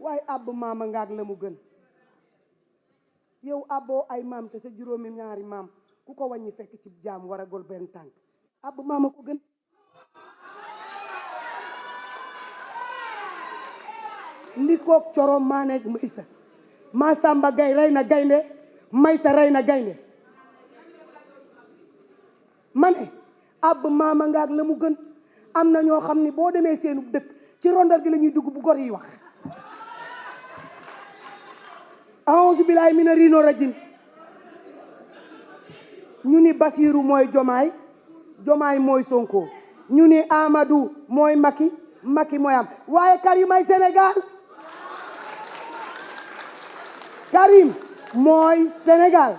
waaye àbb maama ngaak la mu gën yow àbboo ay maam te sa juróomi ñaari maam ku ko wàññi fekk ci jaam war a gol benn tànk àbb maama ko gën ndikook coro maaneeg maysa maa sàmba gay rey na gaynde maysa rey na gaynde ma ne àbb maama ngaak la mu gën am na ñoo xam ni boo demee seenu dëkk ci rondal gi la ñuy dugg bu gor yi wax a'uuzu billaahi mina riino rajim ñu ni Basiiru mooy Jomaay Jomaay mooy Sonko ñu ni Amadou mooy Macky Macky mooy am waaye Karim ay Sénégal Karim mooy Sénégal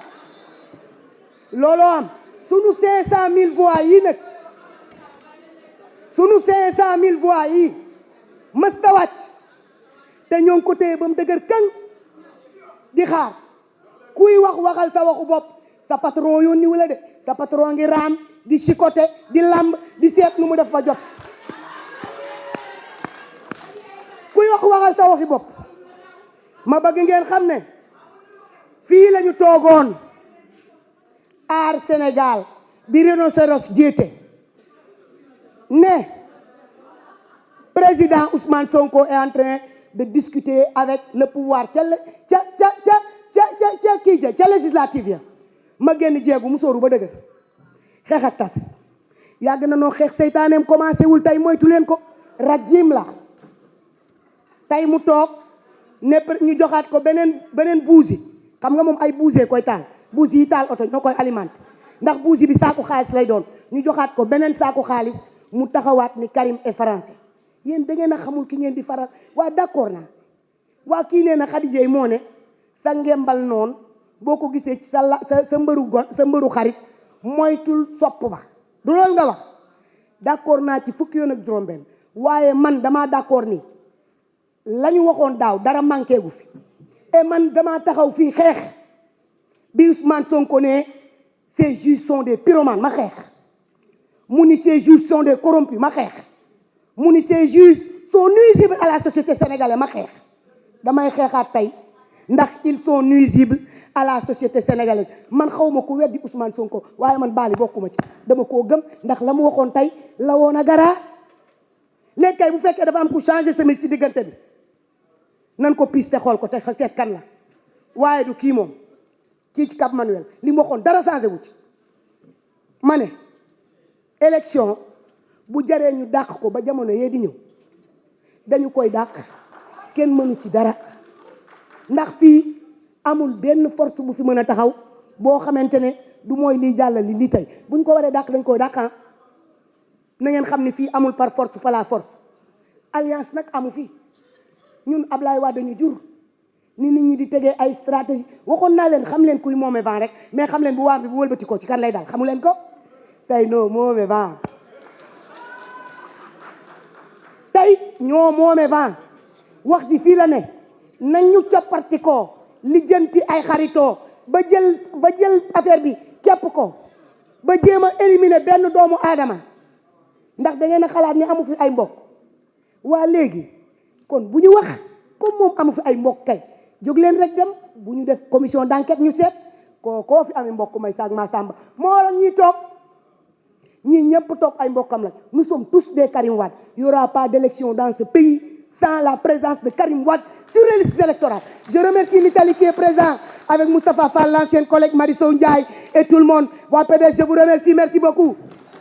looloo am sunu 500 000 voix yi nag sunu 500 000 voix yi mësta wàcc te ñoo ngi ko téye ba mu dëgër kan di xaar kuy wax waxal sa waxu bopp sa patron yónni wala de sa patron ngi raam di chicoté di lamb di seet nu mu def ba jot kuy wax waxal sa waxi bopp ma bëgg ngeen xam ne fii lañu toogoon aar Sénégal bi rhinocéros jiite ne président Ousmane Sonko est en train de discuter avec le pouvoir ca kii ja ca législative ya ma génn jeegu mu sóoru ba dëgër xeex ak tas yàgg na noo xeex seytaaneem commencé wul tey moytu leen ko rajim la tey mu toog ne ñu joxaat ko beneen buusi xam nga moom ay buusee koy taal buusi yi taal oto ñoo koy alimenté ndax buusi bi saaku xaalis lay doon ñu joxaat ko beneen saaku xaalis mu taxawaat ni Karim est français yéen da ngeen a xamul ki ngeen di faral waa d'accord naa waa kii nee na Khadija moo ne sa ngembal noonu boo ko gisee ci sa mbëru xarit moytul sopp ba du loolu nga wax d'accord naa ci fukki yoon ak juróom-benn waaye man damaa d'accord ni la ñu waxoon daaw dara manqué gu fi et man damaa taxaw fii xeex bi Ousmane Sonko ne ces juges sont des pyromanes ma xeex mu ni ces juges sont des corrompus ma xeex mu ni ces juges sont nuisibles à la société sénégalaise ma xeex damay xeexaat tey ndax ils sont nuisibles à la société sénégalaise man xawma ku weddi Ousmane Sonko waaye man baali bokkuma ci dama koo gëm ndax la mu waxoon tey la woon a garaa léegi kay bu fekkee dafa am ku changé semence ci diggante bi nan ko piste xool ko te seet kan la waaye du kii moom kii ci Cap Manuel li mu waxoon dara changé wu ci ma ne élection bu jaree ñu dàq ko ba jamono yee di ñëw dañu koy dàq kenn mënu ci dara ndax fii amul benn force bu fi mën a taxaw boo xamante ne du mooy liy jàllal li tey buñ ko waree dàq dañ koy dàq na ngeen xam ne fii amul par force par la force alliance nag amu fii ñun Ablaye Wade dañu jur ni nit ñi di tegee ay stratégie waxoon naa leen xam leen kuy moome vent rek mais xam leen bu waam bi bu wëlbati ko ci kan lay daal xamu leen ko tey noo moome vent tey ñoo moome vent wax ji fii la ne nañ ñu copparti ko lijjanti ay xaritoo ba jël affaire bi képp ko ba jéem a éliminer benn doomu aadama ndax da ngeen a xalaat ni amu fi ay mbokk waa léegi kon bu ñu wax comme moom amu fi ay mbokk kay jóg leen rek dem bu ñu def commission d'enquête ñu seet koo fi amee mbokk may saag ma sàmba moo waral ñuy toog ñii ñëpp toog ay mbokkam la nous sommes tous des Karim Wade il y aura pas d'élection dans ce pays sans la présence de Karim Wade sur les listes électorales. Je remercie l'Italie qui est présent avec Moustapha Fall, l'ancien collègue Marisol Ndiaye et tout le monde. Waa PDS, je vous remercie, merci beaucoup.